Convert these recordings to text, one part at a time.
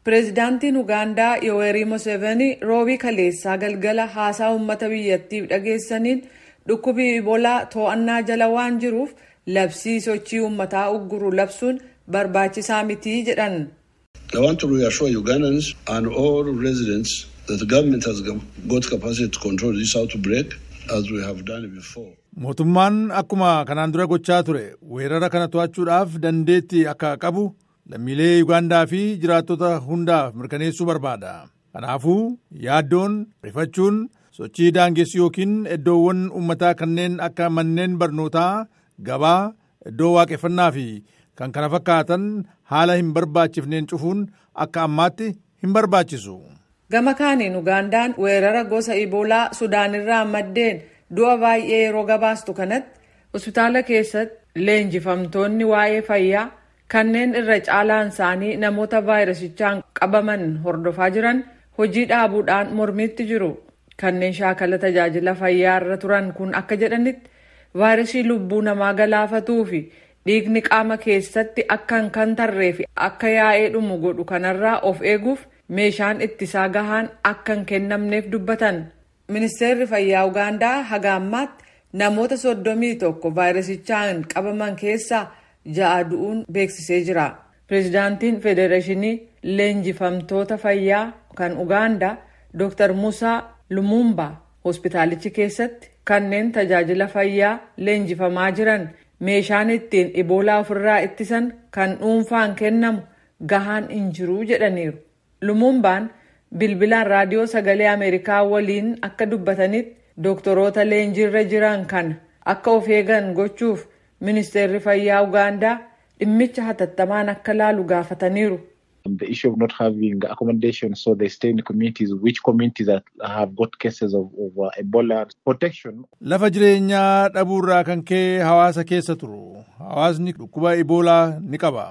Pireezidaantiin Ugaandaa Yoweri Museveni Roobii kaleessaa galgala haasaa uummata biyyattiif dhageessaniin, dhukkubi Iboolaa to'annaa jala waan jiruuf labsii sochii uummataa ugguru labsuun barbaachisaa mitii jedhan. I want to reassure Ugandans and all residents that the government has got capacity to control this outbreak, as we have done before. Mootummaan akkuma kanaan dura gochaa ture weerara kana to'achuudhaaf dandeettii akka qabu lammiilee Ugaandaa fi jiraattota hundaaf mirkaneessuu barbaada. Kanaafuu yaaddoon, rifachuun, sochii daangessuu yookiin iddoowwan uummataa kanneen akka manneen barnootaa, gabaa, iddoo waaqeffannaa fi kan kana fakkaatan haala hin barbaachifneen cufuun akka ammaatti hin barbaachisu. Gama kaaniin, Ugaandaan weerara gosa Iboolaa Sudaanirraa maddeen du'a baay'ee yeroo gabaastu kanatti, hospitaala keessatti leenjifamtoonni waa'ee fayyaa kanneen irra caalaan isaanii namoota vaayirasichaan qabaman hordofaa jiran hojii dhaabuudhaan mormiitti jiru. Kanneen shaakala tajaajila fayyaa irra turan kun akka jedhanitti, vaayirasii lubbuu namaa galaafatuu fi dhiigni qaama keessatti akka hin kantarree fi akka yaa'ee dhumu godhu kanarraa of eeguuf meeshaan ittisaa gahaan akka hin kennamneef dubbatan. Ministeerri fayyaa Ugaandaa haga ammaatti namoota 31 vaayirasichaan qabaman keessaa 6 du'uun beeksisee jira. Pireezidaantiin Federeeshinii Leenjifamtoota Fayyaa kan Ugaandaa Dr. Musaa Lumumba hospitaalichi keessatti kanneen tajaajila fayyaa leenjifamaa jiran meeshaan ittiin Iboolaa ofirraa ittisan kan dhuunfaan kennamu gahaan hin jiru jedhaniiru. Lumumbaan bilbilaan Raadiyoo Sagalee Ameerikaa waliin akka dubbatanitti, dooktoroota leenjiirra jiran kana akka of eegan gochuuf ministeerri fayyaa Ugaandaa dhimmicha hatattamaan akka laalu gaafataniiru. The issue of not having accommodation, so they stay in communities, which communities that have got cases of Ebola protection. Lafa jireenyaa dhabuurraa kan ka'e hawaasa keessa turu. Hawaasni dhukkuba Iboolaa ni qaba.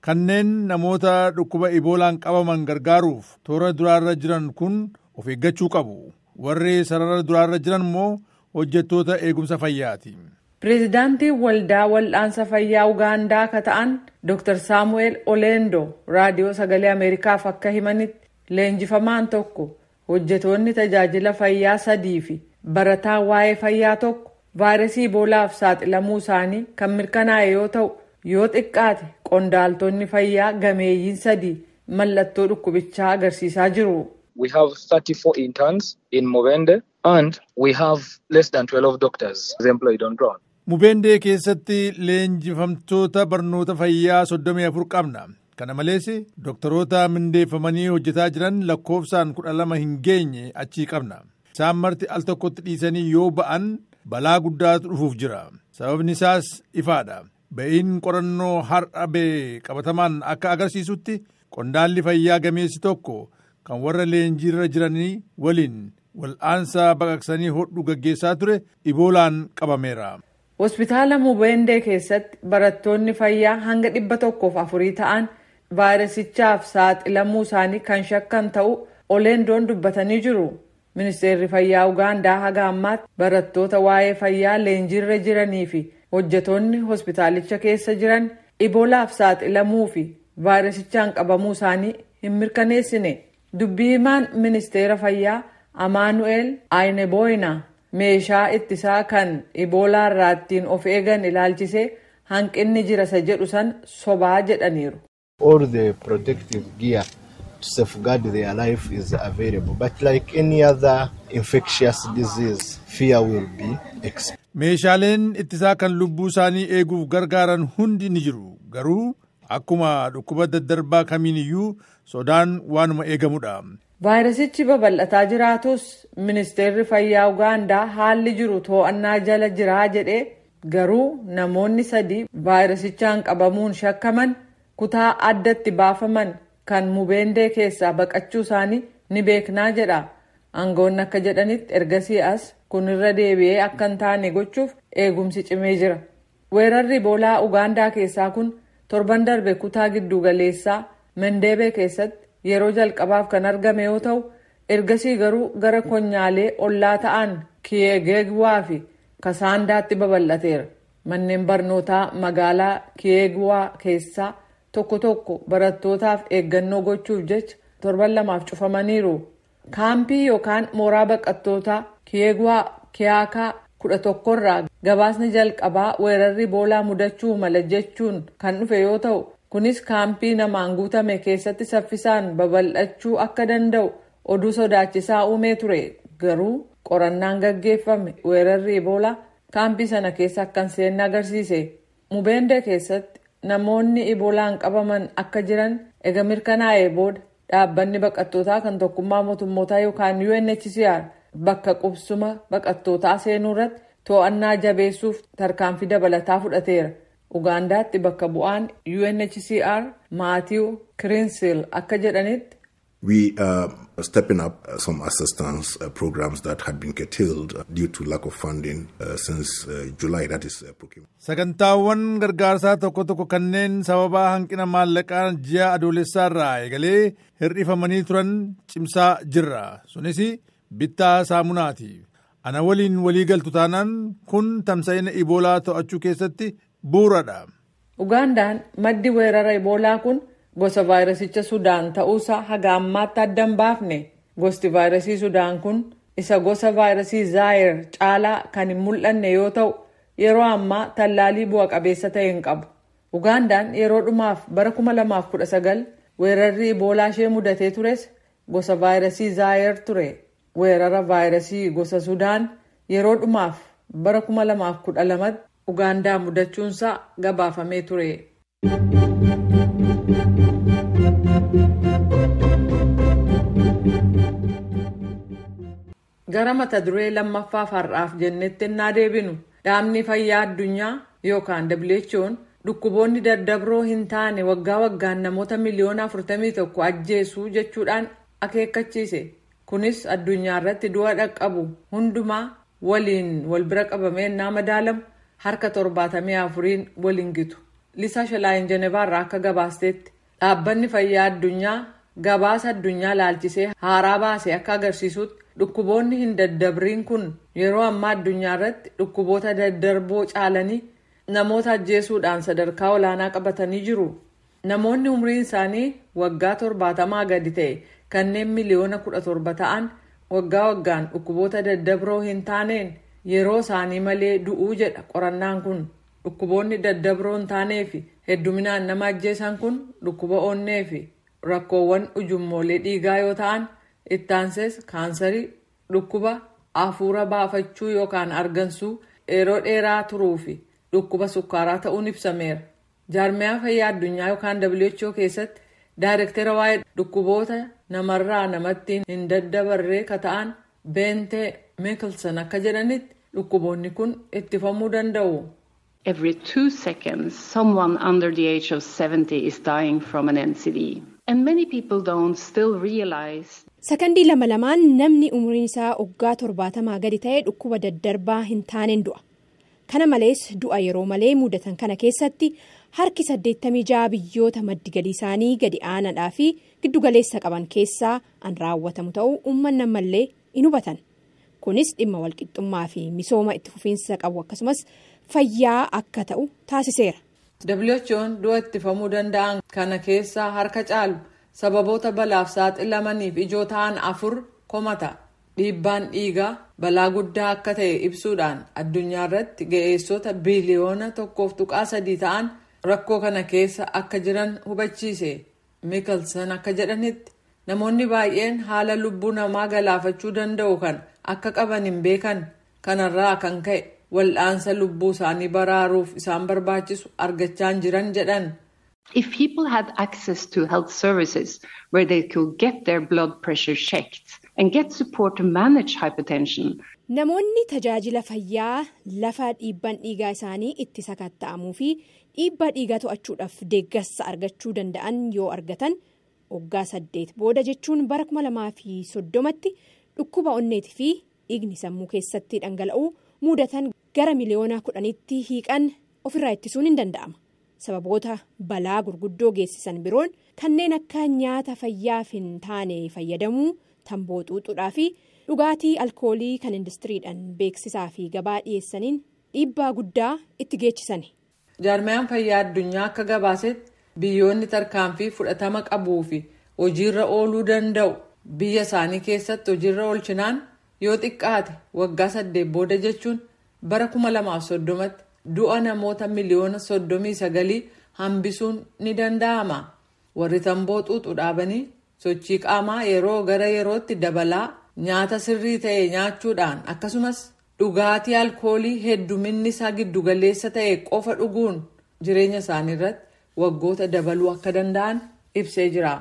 Kanneen namoota dhukkuba Iboolaan qabaman gargaaruuf toora duraarra jiran kun of eeggachuu qabu. Warri sarara duraarra jiran immoo hojjettoota eegumsa fayyaati. Pireezidaantiin Waldaa Wal'aansa Fayyaa Ugaandaa akka ta'an Dr. Saamu'eel Oleendo Raadiyoo Sagalee Ameerikaaf akka himanitti, leenjifamaan tokko, hojjetoonni tajaajila fayyaa sadii fi barataan waa'ee fayyaa tokko vaayirasii Iboolaaf saaxilamuu isaanii kan mirkanaa'e yoo ta'u, yoo xiqqaate qondaaltonni fayyaa gameeyyiin sadii mallattoo dhukkubichaa agarsiisaa jiru. We have 34 interns in Mubende and we have less than 12 doctors employed on ground. Mubendee keessatti leenjifamtoota barnoota fayyaa 34 qabna. Kana malees doktoroota mindeeffamanii hojjetaa jiran lakkoofsaan 12 hin geenye achii qabna. Isaan marti al tokkotti dhiisanii yoo ba'an balaa guddaatu dhufuuf jira. Sababni isaas ifaadha. Ba'iin qorannoo har'a ba'e qabatamaan akka agarsiisutti, qondaalli fayyaa gameessi tokko kan warra leenjiirra jiranii waliin wal'aansa baqaqsanii hodhu gaggeessaa ture Iboolaan qabameera. Hospitaala Mubendee keessatti barattoonni fayyaa hanga 104 ta'an vaayirasichaaf saaxilamuu isaanii kan shakkan ta'u Oleendoon dubbatanii jiru. Ministeerri fayyaa Ugaandaa haga ammaatti barattoota waa'ee fayyaa leenjiirra jiranii fi hojjetoonni hospitaalicha keessa jiran Iboolaaf saaxilamuu fi vaayirasichaan qabamuu isaanii hin mirkaneessine. Dubbii himaan ministeera fayyaa Amaanu'eel Ayineboyna meeshaa ittisaa kan Iboolaa irraa ittiin of eegan ilaalchisee hanqinni jira isa jedhu san sobaa jedhaniiru. All the protective gear to safeguard their life is available. But like any other infectious disease, fear will be exposed. Meeshaaleen ittisaa kan lubbuu isaanii eeguuf gargaaran hundi ni jiru. Garuu akkuma dhukkuba daddarbaa kamiin iyyuu sodaan waanuma eegamudha. Vaayirasichi babal'ataa jiraatus, ministeerri fayyaa Ugaandaa haalli jiru to'annaa jala jiraa jedhee, garuu namoonni sadii vaayirasichaan qabamuun shakkaman kutaa addatti baafaman kan Mubendee keessaa baqachuu isaanii ni beeknaa jedha. Aangoonni akka jedhanitti, ergasii as kun irra deebi'ee akka hin taane gochuuf eegumsi cimee jira. Weerarri Iboolaa Ugaandaa keessaa kun torban darbe kutaa giddugaleessaa Mendeebee keessatti yeroo jalqabaaf kan argame yoo ta'u, ergasii garuu gara konyaalee ollaa ta'an Kiyegeegwaa fi Kasaandaatti babal'ateera. Manneen barnootaa magaalaa Kiyeegwaa keessaa Tokko tokko barattootaaf eeggannoo gochuuf jecha torban 2f cufamaniiru. Kaampii yookaan mooraa baqattootaa Kiyeegwaa Kiyaakaa 11 irraa gabaasni jalqabaa weerarri Iboolaa mudachuu mala jechuun kan dhufe yoo ta'u, kunis kaampii namaan guutame keessatti saffisaan babal'achuu akka danda'u oduu sodaachisaa uumee ture. Garuu qorannaan gaggeeffame weerarri Iboolaa kaampii sana keessa akka hin seenne agarsiise. Mubeendee keessatti namoonni Iboolaan qabaman akka jiran ega mirkanaa'ee booda, dhaabbanni baqattootaa kan Tokkummaa Mootummootaa yookaan UNHCR bakka qubsuma baqattootaa seenuu irratti to'annaa jabeessuuf tarkaanfii dabalataa fudhateera. Ugaandaatti bakka bu'aan UNHCR Maatiiw Kirinsil akka jedhanitti, We are stepping up some assistance programs that had been curtailed due to lack of funding since July, that is procurement. Sagantaawwan gargaarsaa tokko tokko kanneen sababa hanqina maallaqaa ji'a Adoolessaa irraa eegalee hir'ifamanii turan cimsaa jirra. Sunis bittaa saamunaati. Ana waliin walii galtu taanaan, kun tamsa'ina Iboolaa to'achuu keessatti bu'uuradha. Ugaandaan maddi weerara Iboolaa kun gosa vaayirasicha Sudaan ta'uusaa haga ammaatti adda hin baafne. Gosti vaayirasii Sudaan kun isa gosa vaayirasii Zaayir caalaa kan hin mul'anne yoo ta'u, yeroo ammaa tallaalii bu'a qabeessa ta'e hin qabu. Ugaandaan yeroo dhumaaf bara 2019 weerarri Iboolaa ishee mudatee tures gosa vaayirasii Zaayir ture. Weerara vaayirasii gosa Sudaan yeroo dhumaaf bara 2012 Ugaandaa mudachuunsaa gabaafamee ture. Gara mata duree lammaffaaf har'aaf jennetti innaa deebinu, Dhaabni Fayyaa Addunyaa yookaan WHO'n dhukkuboonni daddabroo hin taane waggaa waggaan namoota miliyoona 41 ajjeesuu jechuudhaan akeekkachiise. Kunis addunyaa irratti du'a dhaqqabu hundumaa waliin wal bira qabamee innaa madaalamu harka 74n waliin gitu. Lisaa Shalaayin Jenevaarraa akka gabaasteetti, Dhaabbanni Fayyaa Addunyaa gabaasa addunyaa laalchisee haaraa baase akka agarsiisutti, dhukkuboonni hin daddabriin kun yeroo ammaa addunyaa irratti dhukkuboota daddarboo caalanii namoota ajjeesuudhaan sadarkaa olaanaa qabatanii jiru. Namoonni umriin isaanii waggaa 70 gadi ta'e kanneen miliyoona 17 ta'an waggaa waggaan dhukkuboota daddabroo hin taaneen yeroo isaanii malee du'uu jedha qorannaan kun. Dhukkuboonni daddabroo hin taanee fi hedduminaan nama ajjeesan kun dhukkuba onnee fi rakkoowwan ujummoolee dhiigaa yoo ta'an, ittaansees kaansarii, dhukkuba hafuura baafachuu yookaan argansuu yeroo dheeraa turuu fi dhukkuba sukkaaraa ta'uun ibsameera. Jaarmiyaa Fayyaa Addunyaa yookaan WHO keessatti daayirektera waa'ee dhukkuboota namarraa namatti hin daddabarree ka ta'an Beentee Meekelson akka jedhanitti, dhukkuboonni kun ittifamuu danda'u. Every 2 seconds, someone under the age of 70 is dying from an NCD. And many people don't still realize Sakandii lama lamaan namni umriin isaa waggaa 70 gadi ta'e dhukkuba daddarbaa hin taaneen du'a. Kana malees, du'a yeroo malee mudatan kana keessatti harki 86 biyyoota maddi galii isaanii gadi aanaadhaa fi giddugaleessa qaban keessaa an raawwatamu ta'uu uummanni ammallee in hubatan. Kunis dhimma walqixxummaa fi misooma itti fufiinsa qabu akkasumas fayyaa akka ta'u taasiseera. WHO'n du'a ittifamuu danda'an kana keessaa harka caalu sababoota balaaf saaxilamaniif ijoo ta'an afur komata. Dhiibbaan dhiigaa balaa guddaa akka ta'e ibsuudhaan, addunyaa irratti ga'eessota biiliyoona 1.3 ta'an rakkoo kana keessa akka jiran hubachiise. Mikelson akka jedhanitti, namoonni baay'een haala lubbuu namaa galaafachuu danda'u kan akka qaban hin beekan. Kanarraa kan ka'e wal'aansa lubbuu isaanii baraaruuf isaan barbaachisu argachaa hin jiran jedhan. If people had access to health services where they could get their blood pressure checked and get support to manage hypertension, Namoonni tajaajila fayyaa lafa dhiibbaan dhiigaa isaanii itti sakatta'amuu fi dhiibbaa dhiigaa to'achuudhaaf deeggarsa argachuu danda'an yoo argatan, waggaa 8 booda, jechuun bara 2030tti, dhukkuba onneetii fi dhiigni sammuu keessatti dhangala'uu mudatan gara miliyoona 10tti hiiqan ofirraa ittisuun hin danda'ama. Sababoota balaa gurguddoo geessisan biroon kanneen akka nyaata fayyaaf hin taane fayyadamuu, tamboo xuuxuudhaa fi dhugaatii alkoolii kan indistiriidhaan beeksisaa fi gabaa dhiyeessaniin dhiibbaa guddaa itti geechisani. Jaarmiyaan Fayyaa Addunyaa akka gabaasetti Biyyoonni tarkaanfii fudhatama qabuu fi hojiirra ooluu danda'u biyya isaanii keessatti hojiirra oolchinaan, yoo xiqqaate waggaa 8 booda, jechuun bara 2030tti, du'a namoota miliyoona 39 hambisuun ni danda'ama. Warri tamboo xuuxu dhaabanii, sochii qaamaa yeroo gara yerootti dabalaa, nyaata sirrii ta'e nyaachuudhaan, akkasumas dhugaatii alkoolii hedduminni isaa giddugaleessa ta'e qofa dhuguun jireenya isaanii irratti waggoota dabaluu akka danda'an ibsee jira.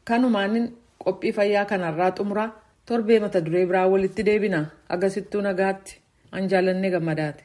Kanumaan qophii fayyaa kanarraa xumuraa. Torbee mata duree biraa walitti deebina. Agasittuu nagaatti. An Jaalannee Gammadaati.